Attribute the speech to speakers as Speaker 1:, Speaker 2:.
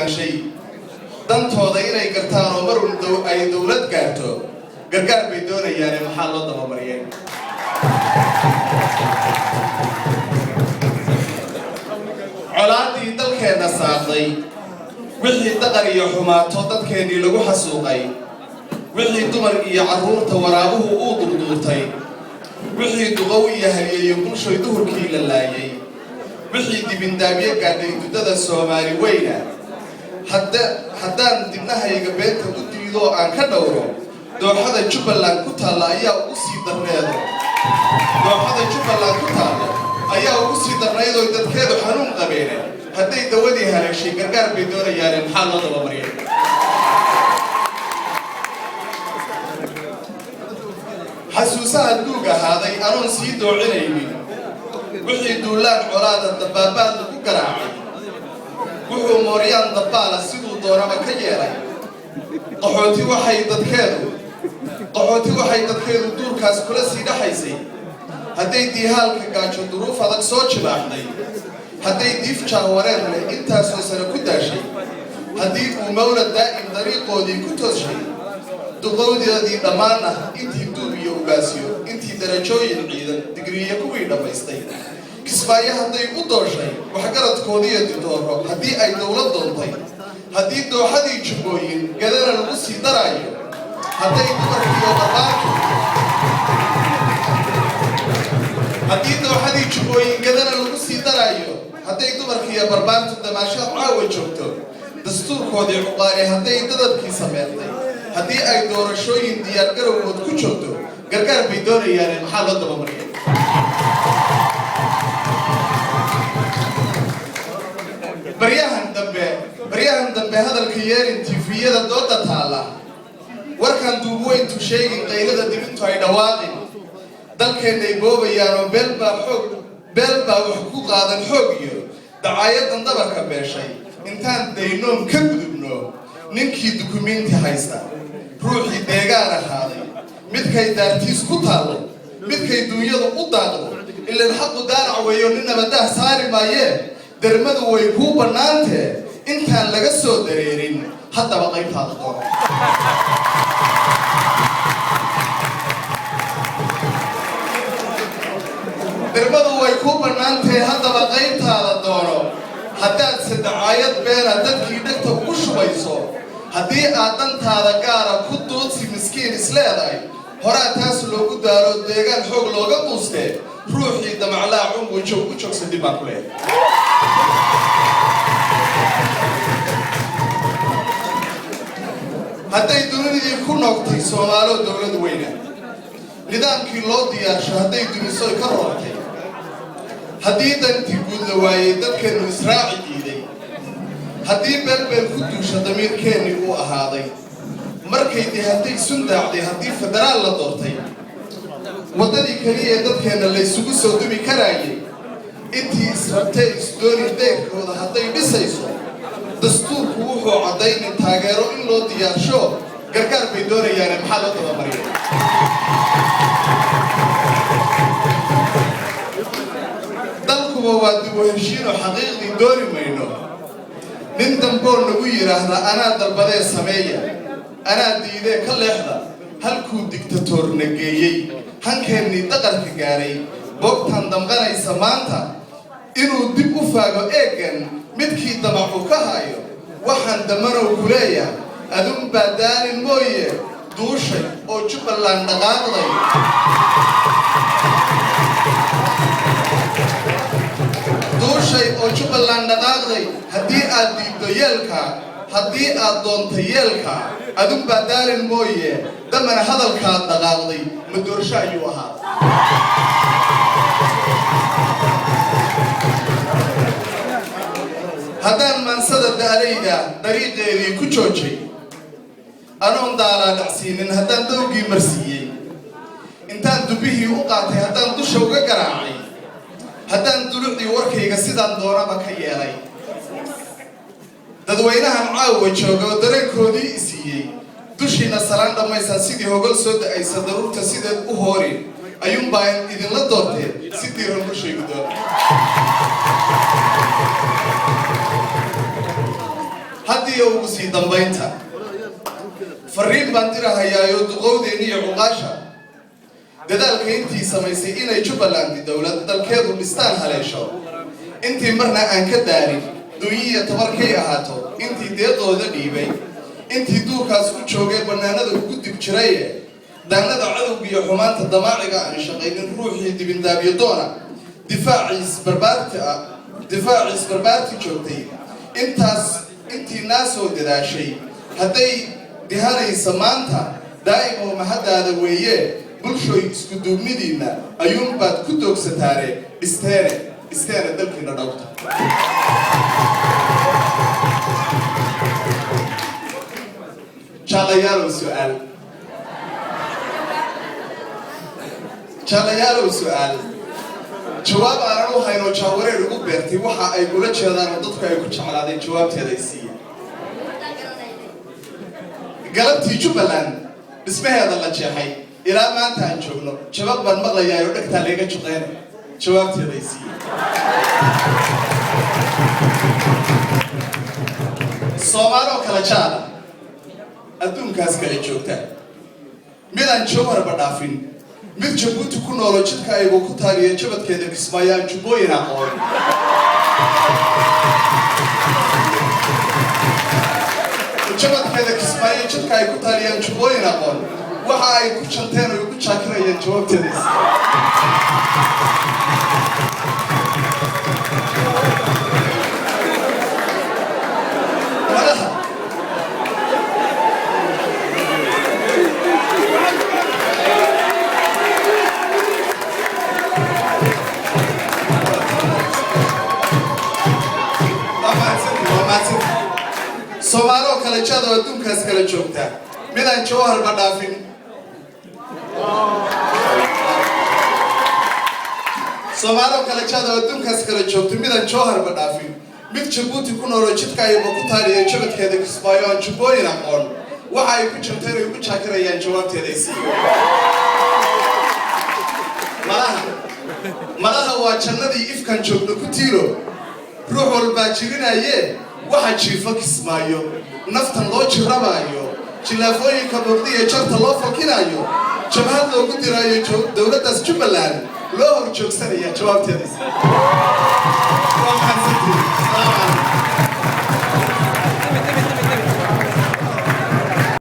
Speaker 1: Shay dantooda inay gartaan oo marun ay dowlad gaarto, gargaar bay doonayaane, maxaa loo dabamariyay? Colaaddii dalkeenna saaqday, wixii daqar iyo xumaato dadkeennii lagu xasuuqay, wixii dumar iyo carruurta waraabuhu uu durduurtay, wixii duqow iyo halyeeyo bulshoy duhurkii la laayay, wixii dibindaabyo gaadhay duddada Soomaali weyna, haddaan dibnahayga beenta u diidoo aan ka dhowro, dooxada Jubbaland ku taalla ayaa ugu sii darneedo, dooxada Jubbaland ku taalla ayaa ugu sii darnaydoo dadkeedu xanuun qabeene, hadday dawadii haleeshay, gargaar bay doonayaane, maxaa loo dabamariyay? Xasuusaha duug ahaaday anoon sii doocinaynin, wixii duulaan colaada dabaabaad lagu garaacay, wuxuu mooryaan dabbaala siduu doonaba ka yeelay, qaxooti waxay dadkeedu duurkaas kula sii dhaxaysay, hadday diihaalka gaajo duruuf adag soo jibaaxday, hadday diif jahwareer leh intaasoo sano ku daashay, haddii uu mawla daa'im dariiqoodii ku tooshay, duqowdoodii dhammaan ah intii duub iyo ugaasyo, intii darajooyin ciidan digriyo kuwii dhammaystay, Kismaayo hadday u dooshay waxgaradkoodiiyo ditooro, haddii ay dowlad doontay, haddii dooxadii Jubbooyin gadana lagu sii daraayo, hadday dumarkiiyo barbaartu, haddii dooxadii Jubbooyin gadana lagu sii daraayo, hadday dumarkiiyo barbaartu damaashaad caawa joogto, dastuurkoodii cuqaani hadday dadabkii sameertay, haddii ay doorashooyin diyaargarowgood ku joogto, gargaar bay doonayaane, maxaa loo dabamariyay? Baryahan dambe hadalka yeerin tifiyada dooda taalla, warkan duubweyntu sheegin, qaylada dibintu ay dhawaaqin, dalkeennay boobayaan oo beel baa xoog, beel baa wax ku qaadan xoog iyo dacaayadan dabarka beeshay. Intaan daynoon ka gudubno, ninkii dukumiinti haysta, ruuxii deegaan ahaaday, midkay daartiis ku taallo, midkay duunyadu u daaqdo, ilan xaqu daanac weeyo, ninaba daah saari maayee, dermadu way kuu bannaantee, intaan laga soo dareerin haddaba qaybtaada doona. Dermadu way kuu bannaantee, haddaba qaybtaada doono. Haddaad sadacaayad beena dadkii dhegta ugu shubayso, haddii aad dantaada gaara ku duudsi miskiin isleedahay, horaa taas loogu daalo, deegaan xoog looga quustee, ruuxii damaclaa cungujow u joogsa dib baan ku leeyahay. Hadday dunidii ku noogtay Soomaaloo dowlad weyna, nidaamkii loo diyaarsho hadday dumisoy ka roortay, haddii dantii guud la waayey, dadkeennu israaci diiday, haddii beelbeel ku duusha damiirkeennii uu ahaaday, markay dee hadday sun daacday, haddii federaal la doortay, waddadii keliya ee dadkeenna laysugu soo dumi karaayay, intii israbtee isdooni deegkooda hadday dhisayso, dastuurku wuxuu caddaynin taageero in loo diyaarsho, gargaar bay doonayaane, maxaa loo dabamariyay? Dalkuba waa dib u heshiinoo xaqiiqdii dooni mayno. Nin damboo nagu yidhaahda anaa dalbadee sameeya, anaa diidee ka leexda, halkuu digtatoorna geeyey, hankeennii daqarka gaaray, boogtan damqanaysa maanta inuu dib u faago eeggan midkii damacu ka hayo, waxaan damanow ku leeyahay: adunbaa daalin mooye, duushay oo Jubbaland dhaqaaqday, duushay oo Jubbaland dhaqaaqday, haddii aad diiddo yeelka, haddii aad doonto yeelka, adunbaa daalin mooye, damana hadalkaad dhaqaaqday ma doorsho ayuu ahaa? Haddaan maansada da'layda dariiqeedii ku joojay, anoon daalaa dhacsiinin, haddaan dowgii marsiiyey, intaan dubbihii u qaatay haddaan dusha uga garaacay, haddaan dulucdii warkayga sidaan doonaba ka yeelay, dadweynahan caawa jooga oo dareenkoodii isiiyey, dushiina salaan dhammaysaan, sidii hogol soo da'aysa daruurta sideed u hoori ayuunbaa idinla doortee, si diiran bulshaygu doona. Haddiiyo ugu sii dambaynta, fariin baan dirahayaayo duqowdeenni iyo cuqaasha dadaalka intii samaysay inay Jubbaland dowlad dalkeedu dhistaan haleesho, intii marna aan ka daalin dunyiya tabarkay ahaato, intii deeqooda dhiibay, intii duurkaas u joogay bannaanada ugu dib jiraye, daanada cadowga iyo xumaanta damaaciga aan shaqaynin, ruuxii dibindaabyo doona, difaaciis barbaarti ah, difaaciis barbaarti joogtay, intaas intii naa soo dadaashay hadday dihanaysa maanta, daa'im oo mahaddaada weeye. Bulshoy, isku duubnidiinna ayuunbaad ku doogsataane, dhisteene, dhisteene dalkiina dhowrta. Jaalayaalow su-aal, jaalayaalow su-aal jawaab aanan u hayno jaawareer ugu beertay, waxa ay ula jeedaan oo dadku ay ku jeclaadeen, jawaabteeda ay siiya. Galabtii Jubbaland dhismaheeda la jeexay ilaa maanta aan joogno, jawaab baan maqlayaa oo dhegtaa layga juqeyna, jawaabteeda ay siiya. Soomaaloo kala jaada adduunkaas kala joogta, midaan Jowharba dhaafin, mid Jabuuti ku noolo jidka aygu ku taaliya jabadkeeda Kismaayo aan jubbooyin aqoon, jabadkeeda Kismaayo jidka ay ku taaliyaan jubbooyin aqoon, waxa ay ku janteen oo ugu jaakirayaan, jawaabteeda. Malaha waa mahadsantihi, waa mahadsantihi. Soomaaloo kala jaad oo adduunkaas kala joogta, midaan Jawharba dhaafin, Soomaaloo kala jaad oo adduunkaas kala joogta, midaan Jowharba dhaafin, mid Jabuuti ku nooloo jidka ayba ku taaliya jabadkeeda Kismaayo aan jubbooyin aqoon, waxa ay ku janteen ay ugu jaakirayaan, jawaabteeda ay siiya. Malaha, malaha waa jannadii ifkan joogno ku tiiro, ruux walbaa jirinaye. Waxa jiifo Kismaayo naftan loo jirabaayo, jillaafooyinka murdiya jarta loo falkinaayo, jabhad loogu diraayo dowladdaas Jubbaland loo hor joogsanaya, jawaabteeda. Waa mahadsantihiin. Asalaamu calaykum.